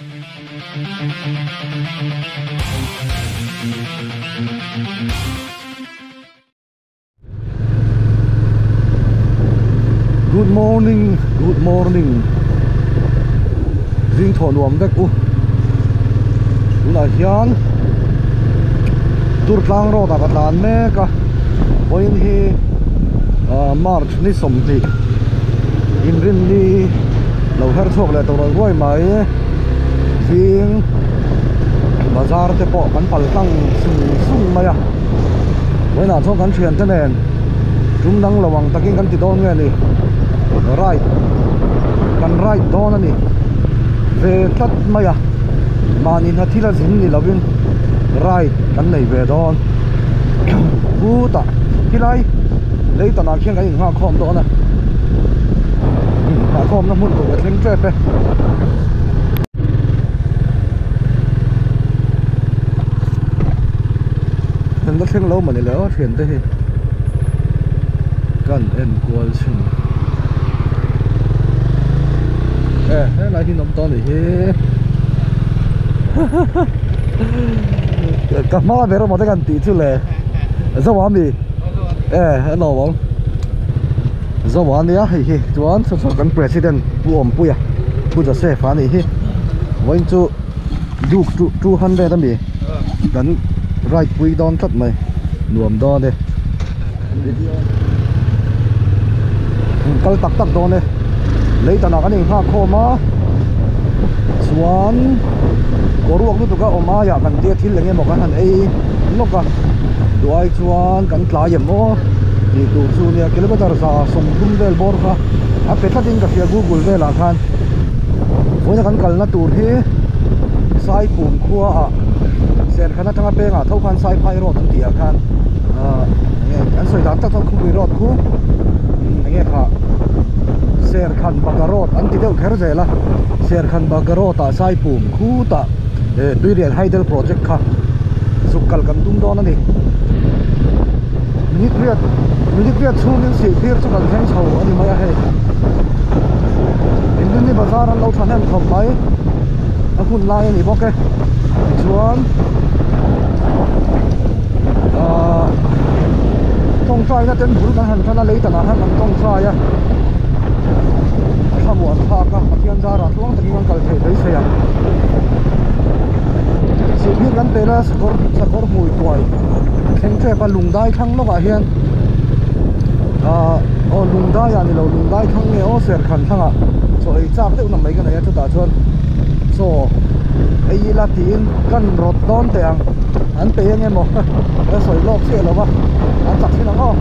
Good morning, good morning. Zing thaw nuam vek u. Tunah hian Durtlang road ah ka tlan mek a. Vawiin hi ah March ni 20 inrinni lo her chhuak leh tawh ruai mai. Zing bazar te pawh kan pal tlang sung sung mai a. Vawiinah chuan kan thiante nen tum dang lo ang takin kan ti dawn nge ni ride kan ride dawn a ni ve tlat mai a mahni hna thil a zin ni lovin ride kan nei ve dawn khutah khilai lei tanah khian kan innghak khawm dawn a innghah khawmna hmun tur ka thleng tep e. Kan la thleng lo mawni le aw thian te hi kan en kual chhin e helai hi nawm tawh a nih hi ka hma ber emaw te kan tih chu le zo a mi e a nuam awm zo a nia hei hi chuan saw saw kan president pu Awmpuia pu Joseph a nih hi vawiin chu. Duke 200 ami kan ride pui dawn tlat mai nuam dawn e kal tak tak dawn e lei tanah kan inghak khawm a chuan boruak lutuk a awm aiah kan tia thil eng emaw kan han ei lawk a duai chuan kan tlai em aw tih tur chu nia kilometer 130 vel bawr kha a pe tlatin ka hria google velah khan. Vawiina kan kalna tur hi Saipum khua ah Serkhan atanga pengah tho khan Saiphai road an tih ah khan ahh enge an sawi dan tak chuan Khupui road khu enge kha Serkhan Baga road an ti deuh kher zel a Serkhan Baga road ah Saipum khutah eh Tuirial Hydel project kha zuk kal kan tum dawn a ni. Minute riat minute riat chhungin sihphir chu kan thleng chho a ni mai a hei. Inrinni bazar an lo thahnem khawp mai a hun lai a ni bawk e tichuan ahh tawngtaina ten bul kan han tan a lei tanah khan kan tawngtai a a thlamuan thlak a Pathian zarah tluang takin kan kal theih beisei ang sihphir kan pel a sakawr sakawr hmui tuai thleng tep a lungdai thlang lawkah hian ahh aw lungdai ah nilo lungdai thlang nge aw serkhan thlangah chaw ei chak deuh na mai ka nei a chutah chuan chaw ei ila tiin kan rawt dawn teh ang an peih eng emaw ka sawi lawk chiah lo va an chak thin ang aw.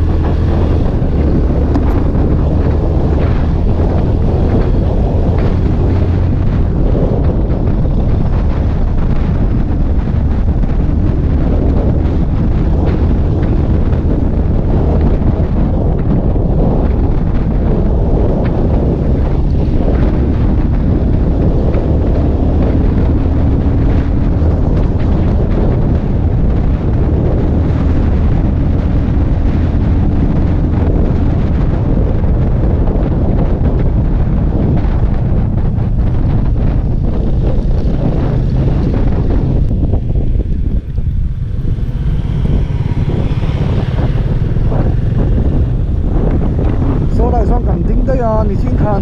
Saw lai chuan kan ding daih a nichin khan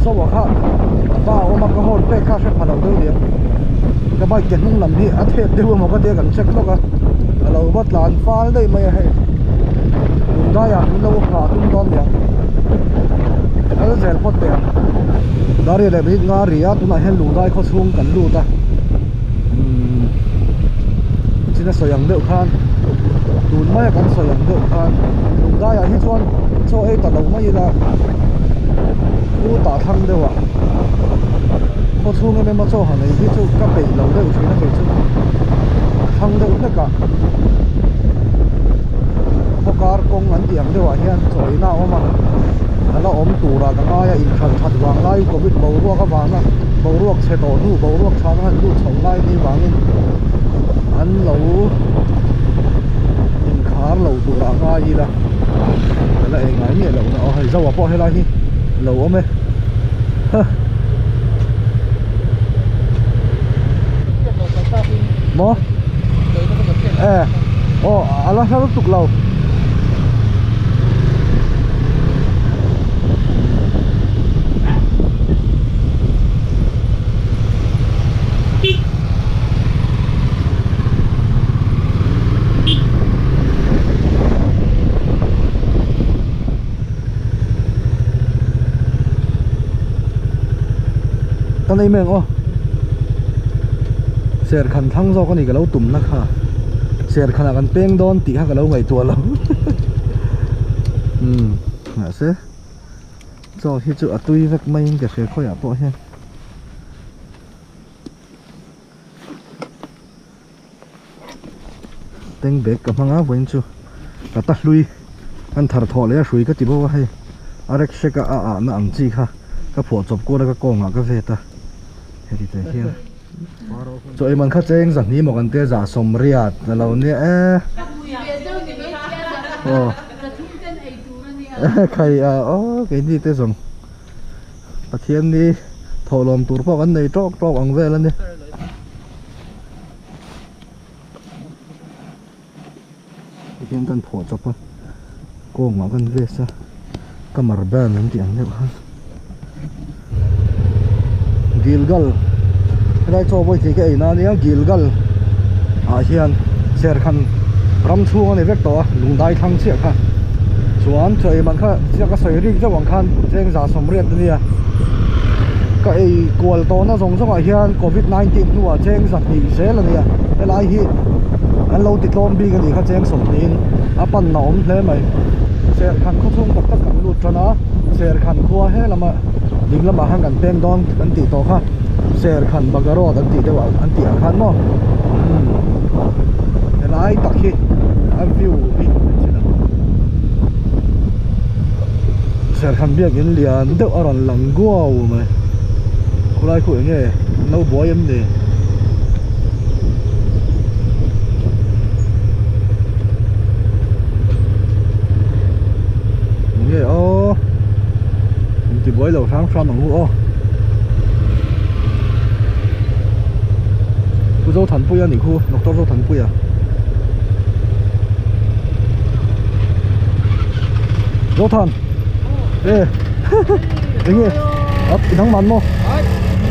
saw ah kha pa a awm a ka horn pek kha a hre pha lo deuh nia ka bike ke hnung lam hi a thep deuh emaw ka tia kan check lawk a a lo va tlan fal daih mai a hei tundaiah min lo nghah tum dawn nia kal zel phawt teh ang Daria leh minute nga ri a tunah hian lungdai khaw chhung kan lut a umm chin a sawi ang deuh khan tun maia kan sawi ang deuh khan lungdaiah hi chuan chaw ei ta lo mai ila u tah thlang deuh a khaw chhung em em a chaw han ei hi chu ka peih lo deuh thin a kei chu a thlang deuh hlek a khaw kar kawng an tih ang deuh ah hian chaw eina a awm a a la awm turah ka ngai a inhralh that vang lai covid boruak avanga boruak chhe tawh hnu boruak tha kha han lut chho lai ni vangin an lo inkhar lo turah ngai ila ka la ei ngai miah loh na aw hei zoa pawh helai hi lo awm e ha. Maw? E aw a la hla lutuk lo. Ka nei mai ang aw Serkhan thlang zawk a ni ka lo tum na kha Serkhan ah kan peng dawn tih kha ka lo ngaihtuah lo umm mahse chaw hi chu a tui vek maiin ka hria khawiah pawh hian. Tank bag ka hmang a vawiin chu ka ta hlui an thar thawh leh a hrui ka ti bawk a hei a rek hrek a a ah na ang chi kha ka phuah chawp kual a ka kawng ah ka vet a heti te hian chaw ei man kha cheng zahnih maw kan tia zah sawmriat a lo nia e aw khai a aw keini te zawng. Pathian ni thawhlawm tur pawh kan nei tawk tawk ang vel a ni. Tihian kan phawh chawp a, kawngah kan vest a, kamar band an tih ang deuh khan. Gilgal helai chaw vawi thei ka ei na ania Gilgal ah hian serkhan ram chhung a ni vek tawh a lungdai thlang chiah kha chuan chaw ei man kha chiah ka sawi rik zauh ang khan chengza sawmriat a nia ka ei kual tawhna zawng zawng ah hian covid 19 hnuah chengza hnih zel a nia helai hi an lo ti tlawm bik a nih kha cheng sawmhnihin a pan na awm hle mai serkhan khaw chhung tak tak kan lut tan a serkhan khua he lama ding lamah khan kan peng dawn kan tih tawh kha serkhan baga road an tih deuh ah an tih ah khan maw umm helai tak hi a view hi serkhan biakin lian deuh a rawn lang guau mai khulai khu eng nge an lo buai em ni. Nge aw in ti buai lo hrang hrang ang u aw Pu Zothanpuia a nih khu Doctor Zothanpuia Zothan e enge a nangman maw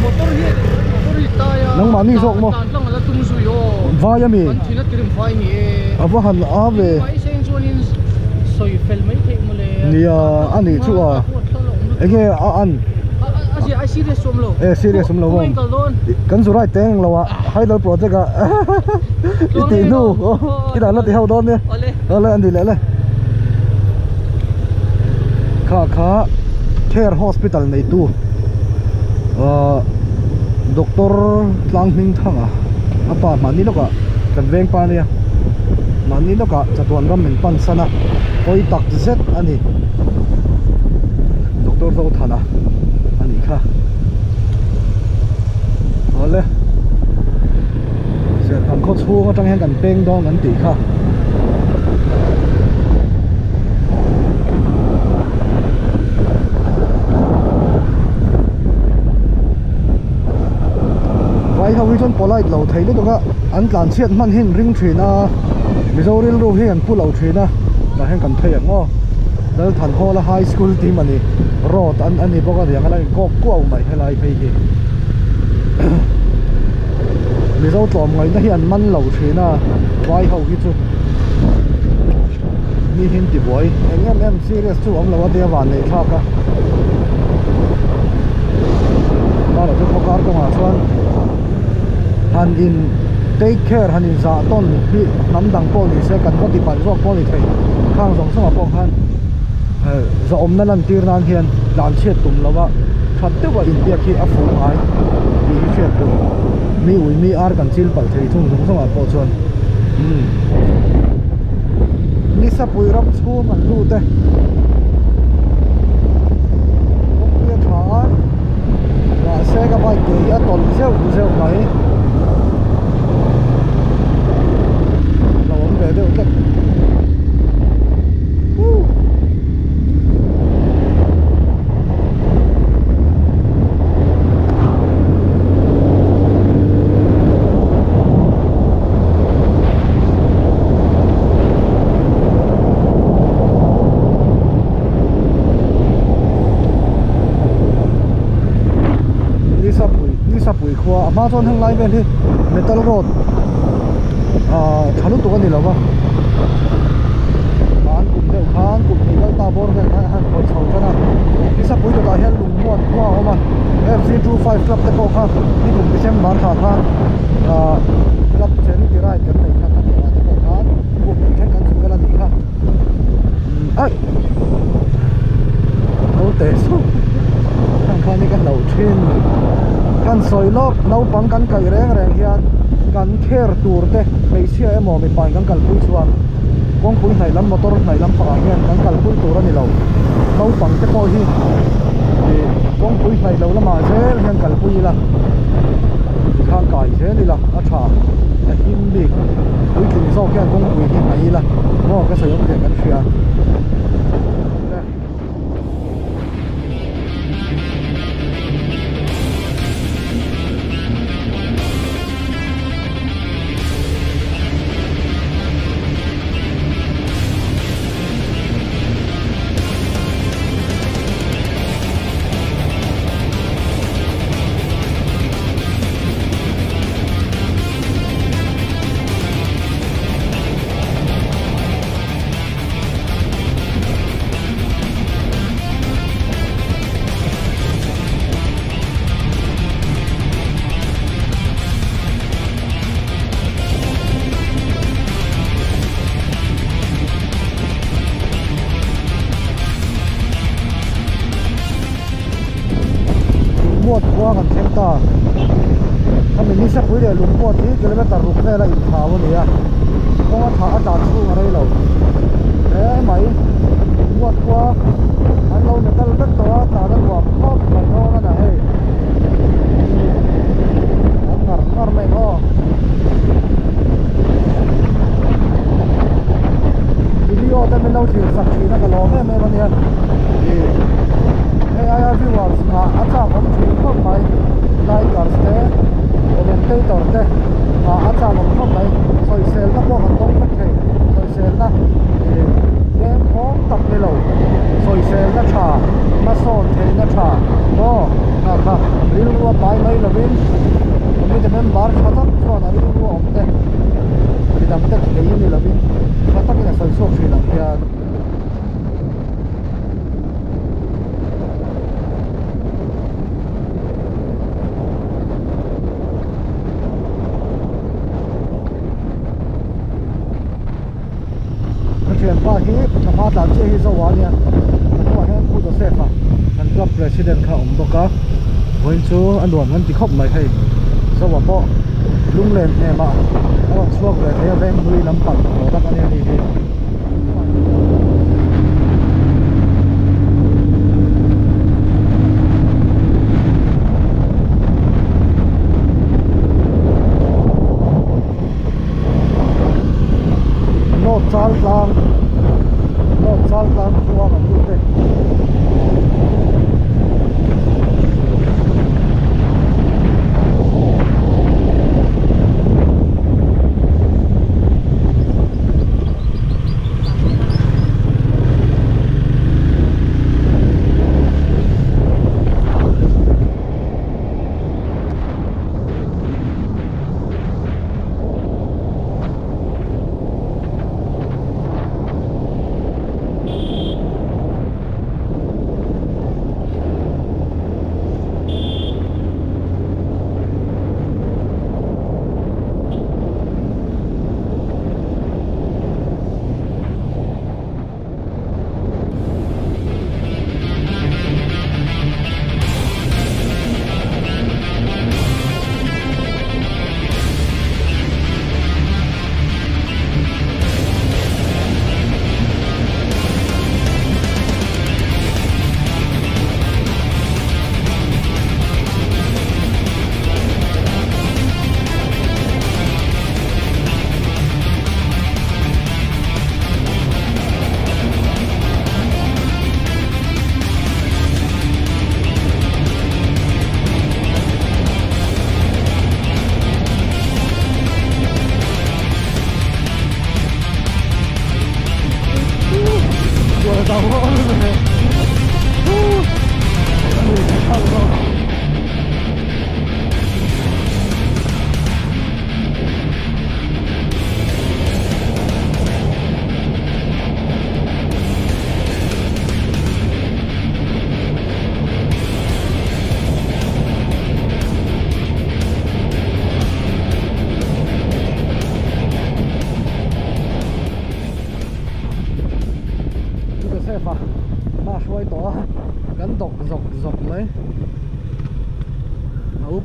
motor hi motor hi tai a nangmahni zawk maw tan tlang ala tum zui aw vai ami kan thin a tirim vai ni e a va han a ve mai seng chuanin sawi fel mai theih mawle nia a nih chu a enge a an a zia ai serious awm lo e serious awm lo awm kan zu right teng lo a hydel project a i tih hnu i dan la ti ho dawn nia ole ani leh le kha kha care hospital nei tu doctor tlang hming thanga a pa mahni lawkah kan veng pa ania mahni lawkah chatuan ram min pan san a pawi tak zet a ni doctor Zothana a nih kha awle serhkhan khaw chhung atang hian kan peng dawn an tih kha. Vai ho hi chuan polite lo thei lutuk a an tlan chhiat hman hi an ring thin a Mizo rilru hi an pu lo thin a tah hian kan phei ang aw Lalthanhawla high school tih mani road an ani bawk a niang a la inkawk kuau mai helai phei hi Mizo tlawmngaihna hi an man lo thin a vai ho hi chu mi hi an ti buai eng em em serious chu awm lo a tia van neih thlak a mahla chu khawkar kawngah chuan han in take care han in zah tawn hi hnam dang pawh ni se kan va ti palh zawk pawh a ni thei khang zawng zawngah pawh khan zahawmna lan tir nan hian tlan chhiat tum lo a that deuha inbiak hi a fuh ngai tih hi hriat tur mi ui mi ar kan chil palh thei thung zawng zawngah pawh chuan umm nisapui ram chhung an lut e kawngpui a tha a mahse ka bike ke hi a tawlh zeuh zeuh mai lo awm ve deuh tlat Nisapui khua a hma chuan heng lai vel hi metal road ah tha lutuk a ni lo va an kum deuh khan kum hnih kal ta bawr vel khan a han khawih chho tan a Nisapui dawtah hian lungmuan khua a awm a F C 25 club te pawh kha nikum December thla khan ah club charity ride kan neih kha khatiang ah te pawh khan kum hnih thleng kan chhuk kal a nih kha ai lo teh sup heng khan hi ka hlauh thin kan sawi lawk naupang kan kaih reng reng hian kan kher tur te hmeichhia emaw mipa in kan kalpui chuan kawngpui hnaih lam motor hnaih lam pangah hian kan kalpui tur a ni lo naupang te pawh hi ih kawngpui hnaih loh lamah zel hian kalpui ila tikhan kai zel ila a tha a him bik puitling zawk hian kawngpui hi hnaih ila maw ka sawi awm teh kan hria. Lungmuat khua kan thleng ta hemi Nisapui leh Lungmuat hi kilometer ruk vela inthau a ni a kawng a thah a tlan chhung a rei lo hle mai Lungmuat khua an lo metal vek tawh a tan a nuam khawp mai dawn a na hei an ngar ngar mai ang aw video te min lo thlir sak thin a ka lawm em em a nia ih hei aia viewers nghah a chak awm thin khawp mai likers te commentator te nghah a chak awm khawp mai sawiselna pawh kan dawng vek thei sawiselna ih leng khawng tak ni lo sawiselna tha hmasawn theihna tha maw kha kha rilru a pai mai lovin committee member tha tak chuan a rilru a awm te midang te thei ni lovin tha takin a sawi chhuak thin ang hian. Ka thianpa hi a hma tlan chiah hi Zoa ania a hnungah hian Pu Joseph a kan club president kha a awm bawk a vawiin chu a nuam kan ti khawp mai hei Zoa pawh lunglen hnemah a rawn chhuak ve thei a Venghlui lampang tawh tak ania ni hi. North chal tlang North chal tlang khua kan lut e.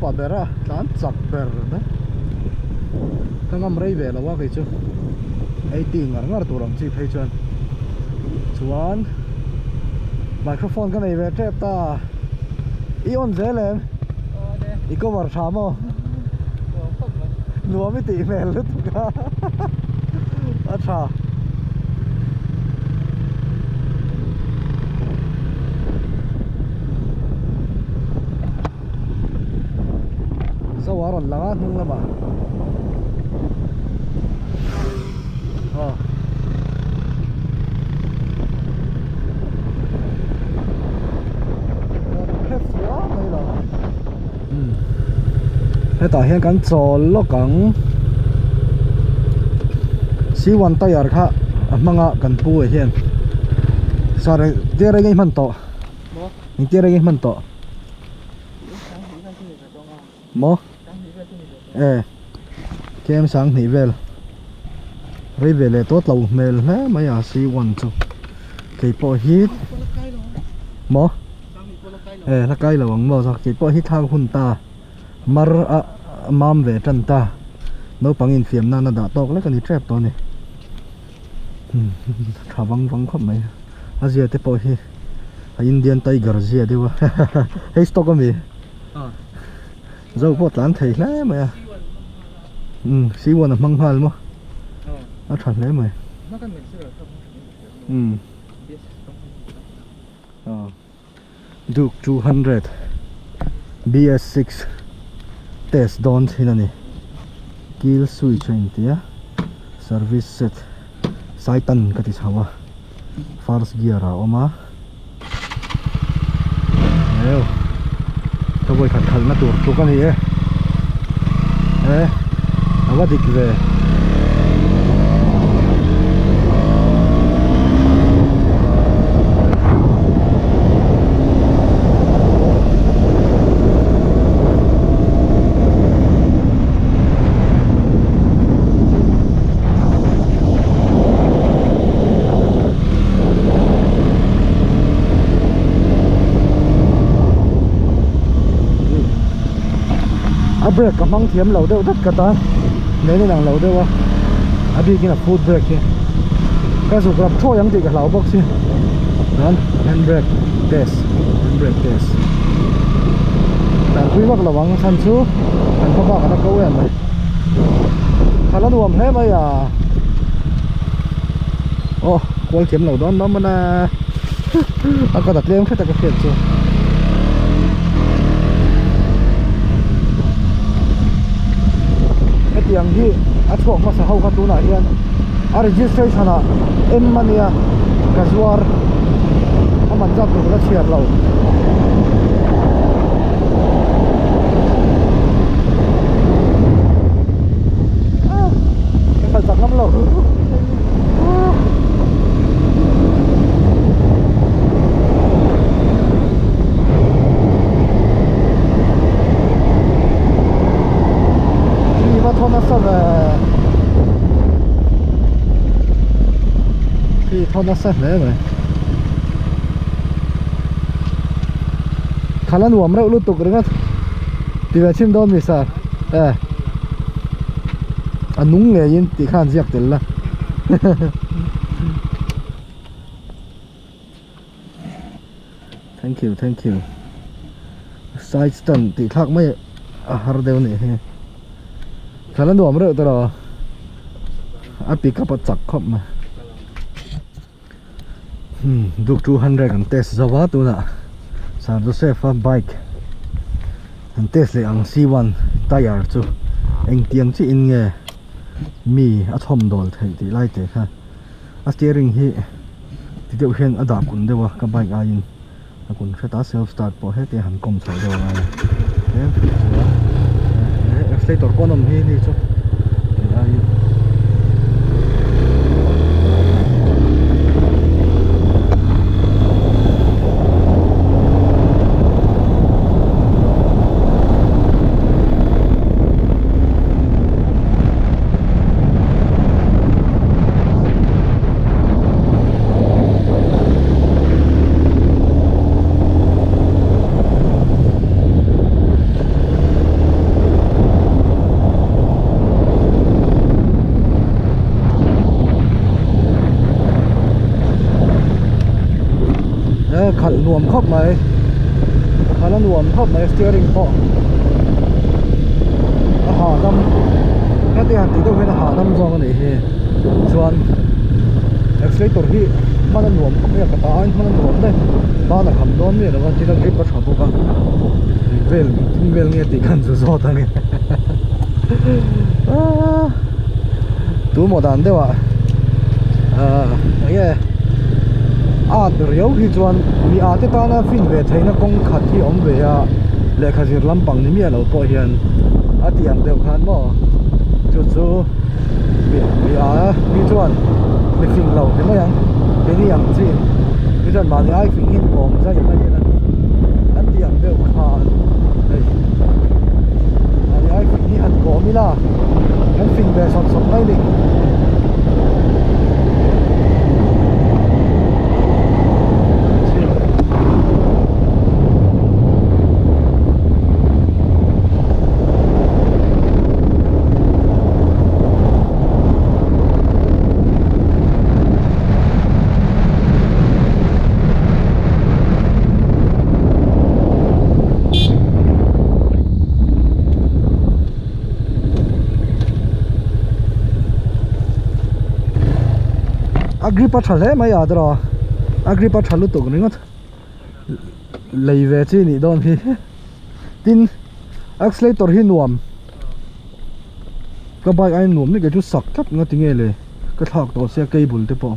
Upa ber a tlan chak ber mai ka ngam rei ve lo a kei chu 80 ngar ngar tur ang chi phei chuan chuan microphone ka nei ve tep ta i on zel em i cover tha maw nuam i tih hmel lutuk a a tha. Zo a rawn lang a hnung lamah aw rawn phe fua mai lo umm hetah hian kan chawl lawk ang C1 tyre kha a hmanga kan pu ah hian sir tia reng a i hman tawh. Engtia reng i hman tawh? Maw? E kem sang hnih vel rei ve leh tawt lo hmel hle mai a C1 chu kei pawh hi maw? E la kai lo ang maw kei pawh hi thlak hun ta mar a mam ve tan ta naupang infiam nan a dah tawk lek a ni tep tawh a ni tha vang vang khawp mai. A zia te pawh hi a Indian tiger zia deuh a hei stock ami zo pawh tlan thei hle mai a umm C1 a hmang nghal maw a tha hle mai umm Duke 200 BS6 test dawn thin a ni kill switch a inti a service set saitan ka ti chho a first gear ah a awm a heu ka vawikhat khalhna tur tluk a ni e e a va dik ve. A brake ka hmang thiam lo deuh dat ka ta nen in ang lo deuh a a bikin a foot brake hi ka zuk rap thawi ang tih ka hlau bawk si chuan hand brake test hand brake test tanpui vak lo ang chhan chu kan khaw bak a la ko em mai khalh a nuam hle mai a aw kual thiam lo dawn dawn mana a ka ta tlem hret a ka hriat chu. Hetiang hi a chhuak hmasa ho kha tunah hian a registration ah M a nia ka zuar a man zat tur ka chhiar lo. Ka kal chak ngam lo. Khi va thaw nasa ve Khi thaw nasa hle mai Khala nuam reuh lutuk ringawt Ti ve chhin dawn mi sir e A nung ngeiin tih khan ziak tel la Thank you thank you Side stand tih thlak mai a har deuh nih hi Thlan a nuam reuh ta lo a pick up a chak khawp mai Hmm Duke 200 kan test zo a tunah Sir Joseph a bike an test leh ang C1 tyre chu engtiang chiah in nge mi a chhawm dawl theih tih lai te kha a steering hi ti deuh hian a dah kun deuh a ka bike aiin a kun hret a self start pawh heti a han kawm chho deuh angai a tlem chuan accelerator pawh an awm hi ni chu tih aiin. khalh nuam khawp mai khalh a nuam khawp mai steering pawh a hahdam heti han tih deuh hian a hahdam zawk a nih hi chuan accelerator hi hman a nuam khawp mai a ka ta aiin hman a nuam daih ban a kham dawn miah lo a tin a grip a tha bawk a eng vel engtin vel nge tih khan zu zawt ang e aaa tu maw dan deuh ah aaa enge at riau hi chuan mi a te tana fin ve theihna kawng khat hi awm ve a lehkha zir lampang ni miah lo pawh hian a tih ang deuh khan maw chu chu mi a mi chuan mi fing lo ti mai ang keini ang chin mi chuan mahni ai fing hi kawm zai mai ila an tih ang deuh khan hei mahni ai fing hi han kawm ila kan fing ve sawt sawt mai a ni. A grip a tha hle mai a tiraw a grip a tha lutuk ringawt lei ve chi nih dawn hi tin accelerator hi nuam ka bike aiin nuam hle kei chu sak tlat nga tinge le ka thlak tawh sia cable te pawh.